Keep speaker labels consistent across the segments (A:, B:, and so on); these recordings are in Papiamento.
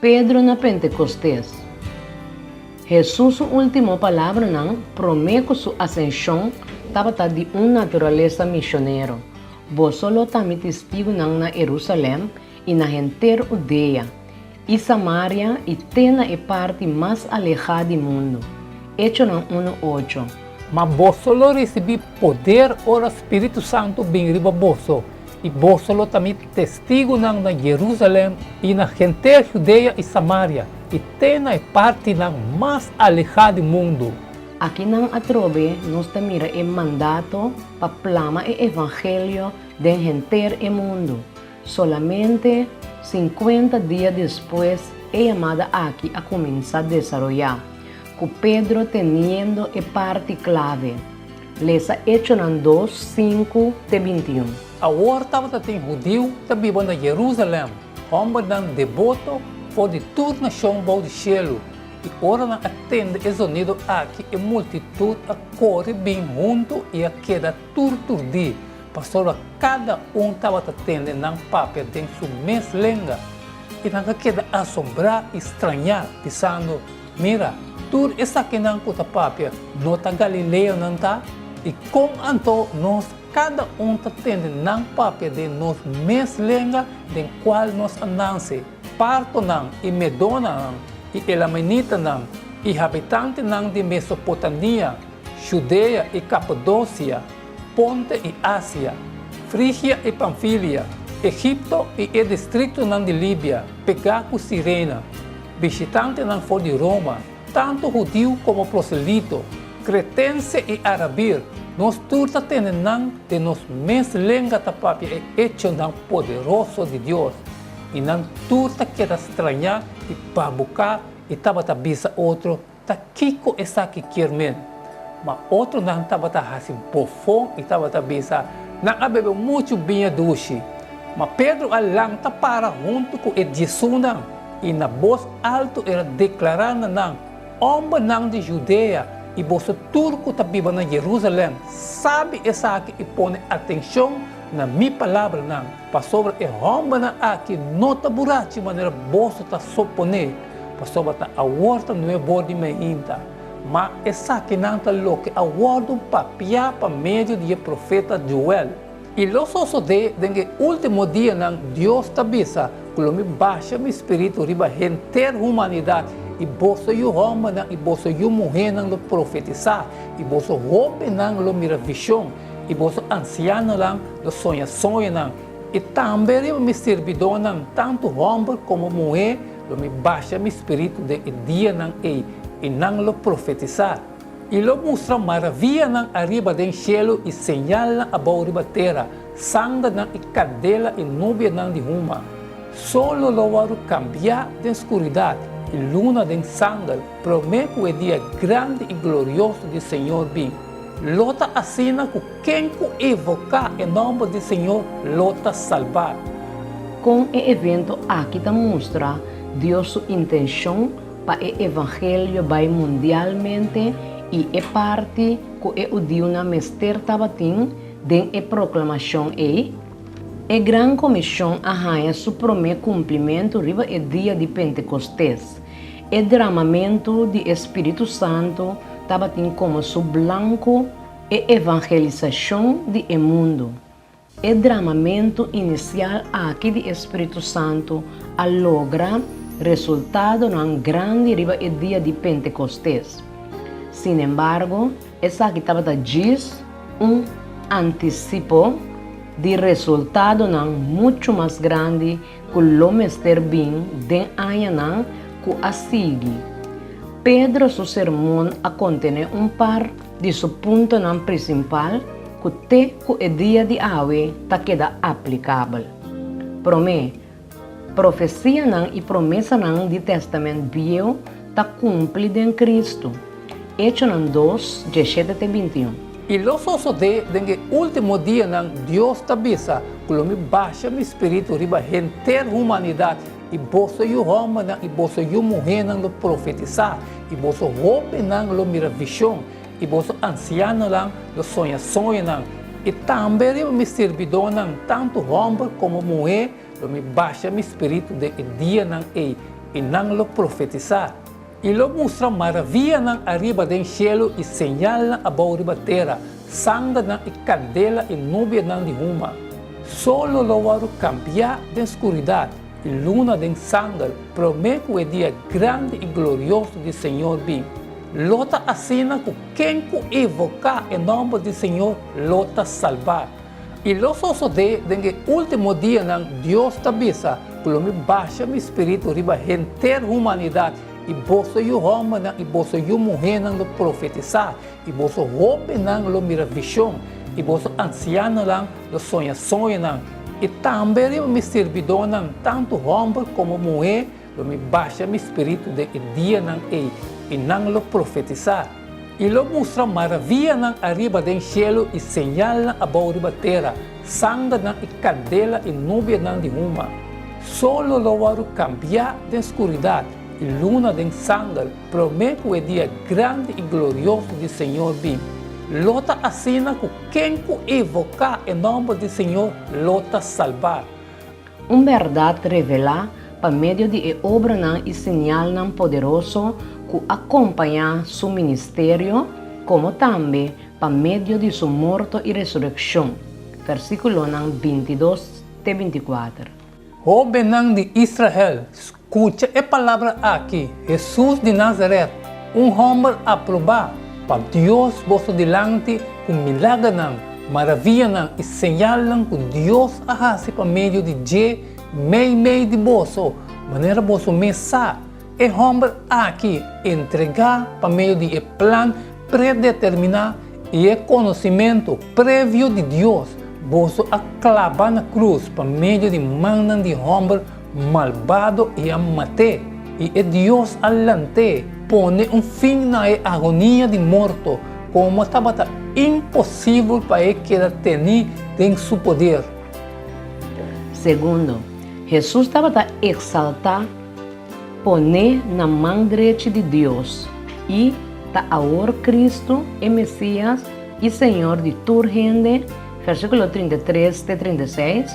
A: Pedro na Pentekostes. Hesus su último palabranan promé ku su asenshon tabata di un naturalesa mishonero, Boso lo ta mi testigunan na Herusalèm i na henter Hudea i Samaria i te na e parti mas alehá di mundu. Echonan unu ocho.
B: Ma boso lo risibí poder ora Spiritu Santu bin riba boso, i boso lo ta mi testigunan na Jerusalèm i na henter Judea i Samaria i te na e partinan mas alehá di mundu.
A: Akinan atrobe nos ta mira e mandato pa plama e evangelio den henter e mundu. Solamente sinkuenta dia despues e yamada aki a kuminsá desaroyá, ku Pedro teniendo e parti klave. Lesa Echonan dos, sinku te bintiun.
B: Awor tabata tin hudiu ta biba na Jerusalèm, hòmbernan deboto for di tur nashon bou di shelu. I ora nan a tende e zonido aki, e multitut a kore bin huntu i a keda tur turdí, pasobra kada un tabata tende nan papia den su mes lenga. I nan a keda asombrá i strañá, bisando, Mira, tur esakinan ku ta papia no ta galileonan ta? I kon anto nos kada un ta tende nan papia den nos mes lenga den kual nos a nanse? Partonan i medonanan i elaminitanan i habitantenan di Mesopotania, Judea i Kapadosia, Ponte i Asia, Frigia i Panfilia, Egipto i e distriktonan di Libia pegá ku Sirena, bishitantenan for di Roma, tantu hudiu komo proselito, kretense i arabir, nos tur ta tene nan den nos mes lenga ta papia e echonan poderoso di Dios, i nan tur ta keda strañá i babuká i tabata bisa otro, Ta kiko esaki kier men? Ma otronan tabata hasi bofon i tabata bisa, Nan a bebe muchu biña dushi. Ma Pedro a lanta para huntu ku e diesunnan i na bos altu el a deklará na nan, Òmbernan di Judea i boso tur ku ta biba na Jerusalèm, sabi esaki i pone atenshon na mi palabranan, pasobra e hòmbernan aki no ta burachi manera boso ta suponé. Pasobra ta awor ta nuebor di meinta, ma esakinan ta loke a wòrdu papiá pa medio di e profeta Joel. I lo sosodé den e último dianan, Dios ta bisa, ku lo mi basha mi spiritu riba henter humanidat, i boso yu hòmbernan i boso yu muhénan lo profetisá, i boso hóbennan lo mira vishon, i boso ansianonan lo soña soñonan. I tambe riba mi sirbidónan, tantu hòmber komo muhé, Lo mi basha mi spiritu den e dianan ei, i nan lo profetisá. I lo mustra maravianan ariba den shelu i señalnan abou riba tera, sangernan i kandela i nubianan di huma. Solo lo wòrdu kambiá den skuridat i luna den sanger promé ku e dia grandi i glorioso di Señor bin. Lo ta asina ku Ken ku evoká e nòmber di Señor lo ta salbá.
A: Kon e evento aki ta mustra Dios su intenshon pa e evangelio bai mundialmente i e parti ku e hudiunan mester tabatin den e proklamashon ei? E Gran Komishon a haña su promé kumplimentu riba e dia di Pentekostes. E dramamentu di e Spiritu Santu tabatin komo su blanku E evangelisashon di e mundu. E dramamentu inisial aki di e Spiritu Santu a logra resultadonan grandi riba e dia di Pentekostes. Sinembargo, esaki tabata djis un antisipo di resultadonan muchu mas grandi ku lo mester bin den añanan ku a sigui. Pedro su sermon a kontené un par di su puntonan prinsipal ku te ku e dia di awe ta keda aplikabel. Promé, profesianan i promesanan di Tèstamènt Bieu ta kumpli den Kristu. Echonan dos, dieshete te bintiun.
B: I lo sosodé den e último dianan, Dios ta bisa, ku lo mi basha mi spiritu riba henter humanidat, i boso yu hòmbernan i boso yu muhénan lo profetisá, i boso hóbennan lo mira vishon, i boso ansianonan lo soña soñonan. I tambe riba mi sirbidónan, tantu hòmber komo muhé, lo mi basha mi spiritu den e dianan ei. i nan lo profetisá. I lo mustra maravianan ariba den shelu i señalnan abou riba tera, sangernan i kandela i nubianan di huma. Solo lo wòrdu kambiá den skuridat i luna den sanger promé ku e dia grandi i glorioso di Señor bin. Lo ta asina ku ken ku invoká e nòmber di Señor lo ta salbá. I lo sosodé den e último dianan, Dios ta bisa, ku lo mi basha mi spiritu riba henter humanidat, i boso yu hòmbernan i boso yu muhénan lo profetisá, i boso hóbennan lo mira vishon, i boso ansianonan lo soña soñonan. I tambe riba mi sirbidónan, tantu hòmber komo muhé, lo mi basha mi spiritu den e dianan ei, i nan lo profetisá. I lo mustra maravianan ariba den shelu i señalnan abou riba tera, sangernan i kandela i nubianan di huma. Solo lo wòrdu kambiá den skuridat i luna den sanger promé ku e dia grandi i glorioso di Señor bin. Lo ta asina ku ken ku invoká e nòmber di Señor lo ta salbá.
A: Un bèrdat revelá pa medio di e obranan i señalnan poderoso ku a kompañá su ministerio, komo tambe pa medio di su morto i resurekshon, versíkulonan bintidos te bintikuater.
B: Hóbennan di Israel, skucha e palabra aki, Hesus di Nazaret, un hòmber aprobá pa Dios boso dilanti ku milagernan, maravianan i señalnan ku Dios a hasi pa medio di dje meimei di boso, manera boso mes sa. E hòmber aki entregá pa medio di e plan predeterminá i e konosimentu previo di Dios, boso a klaba na krus pa medio di mannan di hòmber malbado i a mat'é, i e Dios a lant'é, pone un fin na e agonia di morto, komo tabata imposibel pa e keda tení den su poder.
A: Segundo, Hesus tabata eksaltá, poné na man drechi di Dios, i ta awor Kristu, e Mesias i Señor di tur hende, versíkulo 33 te 36.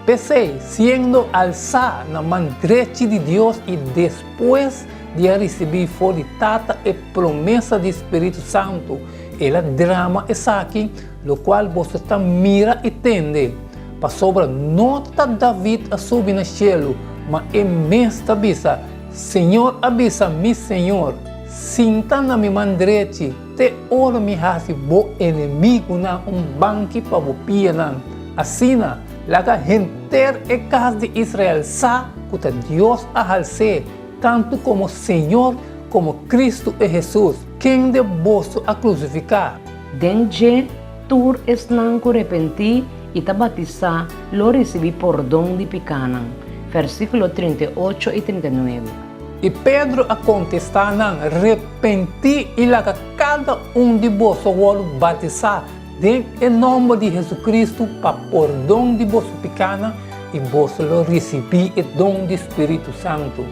B: P'esei, siendo alsá na man drechi di Dios i despues di a risibí for di Tata e promesa di Spiritu Santu, el a drama esaki, lokual boso ta mira i tende. Pasobra no ta David a subi na shelu, ma e mes ta bisa, Señor a bisa mi Señor, Sinta na mi man drechi te ora mi hasi bo enemigunan un banki pa bo pianan. Asina, laga henter e kas di Israel sa ku ta Dios a hals'é tantu komo Señor komo Kristu e Hesus, kende boso a krusifiká.
A: Den dje, tur esnan ku repentí i ta batisá lo risibí pordon di pikánan. Versíkulo 38 i 39.
B: I Pedro a kontestá nan, Repentí i laga kada un di boso wòrdu batisá Den e nòmber di Hesukristu pa pordon di boso pikánan i boso lo risibí e don di Spiritu Santu.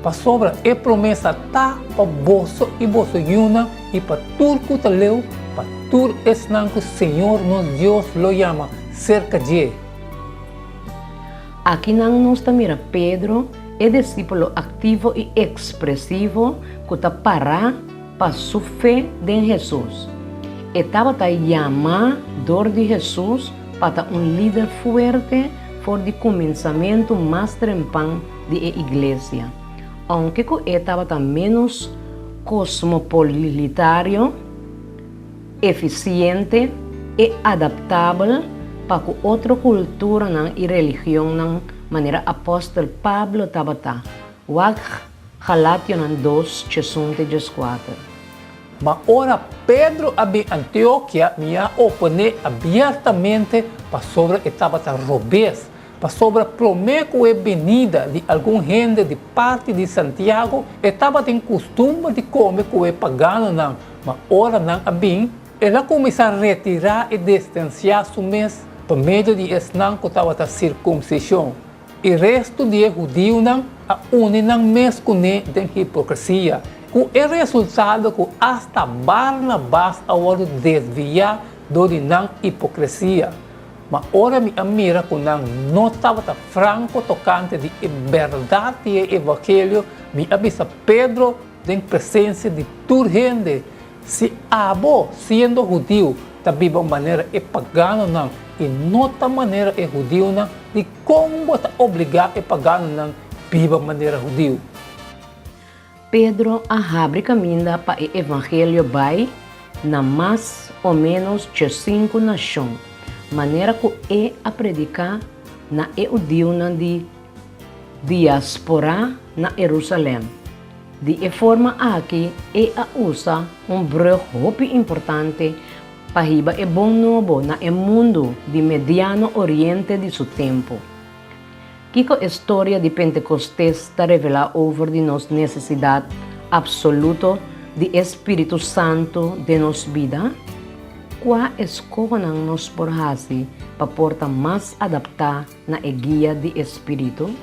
B: Pasobra e promesa ta pa boso i boso yunan i pa tur ku ta leu, pa tur esnan ku Señor nos Dios lo yama serka dje.
A: Akinan nos ta mira Pedro, e disípulo aktivo i ekspresivo ku ta pará Pa su fe den Hesus. E tabata yamá dor di Hesus pa ta un lider fuerte for di kuminsamentu mas trempan di e iglesia. Ounke ku e tabata ménos kosmopolitario, efisiente e adaptabel pa ku otro kulturanan i religionnan manera apòstel Pablo tabata, wak Galationan dos, chesun te djeskuater.
B: Ma ora Pedro a bin Antiokia, mi a oponé abiertamente pasobra e tabata robes, pasobra promé ku e binida di algun hende di parti di Santiago, e tabatin kustumber di kome ku e paganonan, ma ora nan a bin, el a kuminsá retirá i distansiá su mes pa medio di esnan ku tabata sirkumsishon. E restu di e hudiunan a uni nan mes kuné den hipokresia, ku e resultado ku asta Barnabas a wòrdu desviá dor di nan hipokresia. Ma ora mi a mira ku nan no tabata franko tokante di e bèrdat di e evangelio, mi a bisa Pedro den presensia di tur hende, Si abo, siendo hudiu, ta biba manera e paganonan i no ta manera e hudiunan, dikon bo ta obligá e paganonan biba manera hudiu?
A: Pedro a habri kaminda pa e evangelio bai na mas o ménos djesinku nashon, manera ku e a prediká na e hudiunan di diasporá na Herusalèm. Di e forma aki e a usa un brùg hopi importante pa hiba e bon nobo na e mundu di Mediano Oriente di su tempu. Kiko e storia di Pentekostes ta revelá over di nos nesesidat apsoluto di e Spiritu Santu den nos bida? Kua eskohonan nos por hasi pa por ta mas adaptá na e guia di e Spiritu?